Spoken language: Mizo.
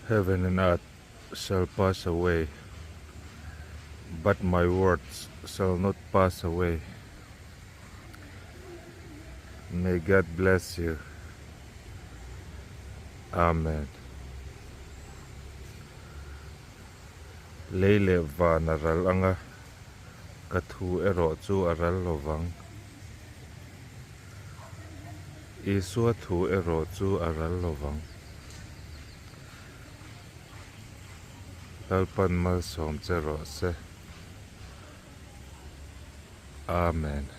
Heaven and earth shall pass away, but my words shall not pass away. May God bless you. Amen. Lei leh van a ral anga, ka thu erawh chu a ral lovang. Isua thu erawh chu a ral lovang. Lalpan malsawm che rawh se. Amen.